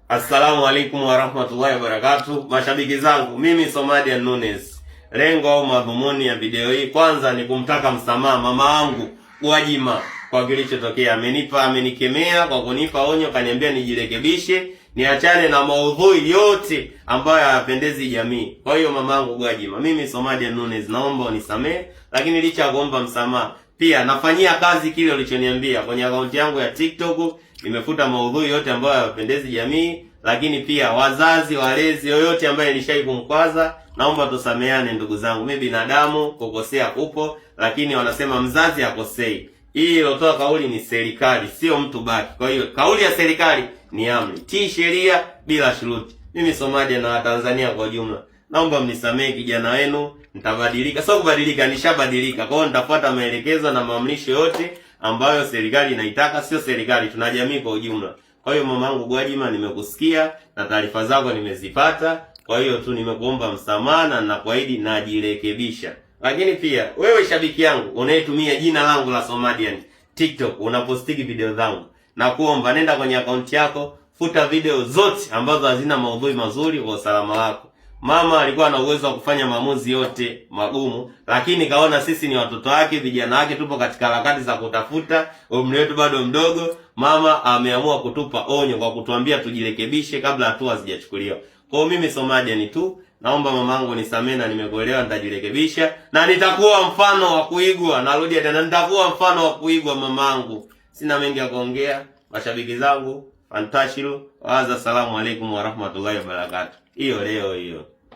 Assalamu alaikum warahmatullahi wabarakatuh, mashabiki zangu, mimi Somadian Nunes. Lengo au madhumuni ya video hii kwanza ni kumtaka msamaha mama wangu Gwajima kwa kilichotokea. Amenipa, amenikemea kwa kunipa onyo, kaniambia nijirekebishe, niachane na maudhui yote ambayo hayapendezi jamii. Kwa hiyo mamangu Gwajima, mimi Somadian Nunes naomba unisamee, lakini licha ya kuomba msamaha pia nafanyia kazi kile ulichoniambia kwenye akaunti yangu ya TikTok. Nimefuta maudhui yote ambayo hayapendezi jamii, lakini pia wazazi, walezi, yoyote ambaye nilishai kumkwaza, naomba tusameane ndugu zangu. Mimi binadamu, kukosea kupo, lakini wanasema mzazi hakosei. Hii ilotoa kauli ni serikali, sio mtu baki. Kwa hiyo kauli ya serikali ni amri, tii sheria bila shuruti. Mimi Somalia na Watanzania kwa ujumla, naomba mnisamehe, kijana wenu nitabadilika. Sio kubadilika, nishabadilika. Kwa hiyo nitafuata maelekezo na maamrisho yote ambayo serikali inaitaka. Sio serikali, tuna jamii kwa ujumla. Kwa hiyo mamangu Gwajima, nimekusikia na taarifa zako nimezipata. Kwa hiyo tu nimekuomba msamaha na nakuahidi najirekebisha. Lakini pia wewe shabiki yangu unayetumia jina langu la Somadian TikTok, unapostiki video zangu, na kuomba nenda kwenye akaunti yako, futa video zote ambazo hazina maudhui mazuri kwa usalama wako. Mama alikuwa na uwezo wa kufanya maamuzi yote magumu, lakini kaona sisi ni watoto wake, vijana wake, tupo katika harakati za kutafuta, umri wetu bado mdogo. Mama ameamua kutupa onyo kwa kutuambia tujirekebishe kabla hatua hazijachukuliwa. Kwa hiyo mimi Somadian tu naomba mamangu nisamee, na nimekuelewa, nitajirekebisha na nitakuwa mfano wa kuigwa. Narudia tena, nitakuwa mfano wa kuigwa mamangu. Sina mengi ya kuongea, mashabiki zangu, fantashiru waza, salamu alaikum warahmatullahi wabarakatuh. Hiyo leo hiyo.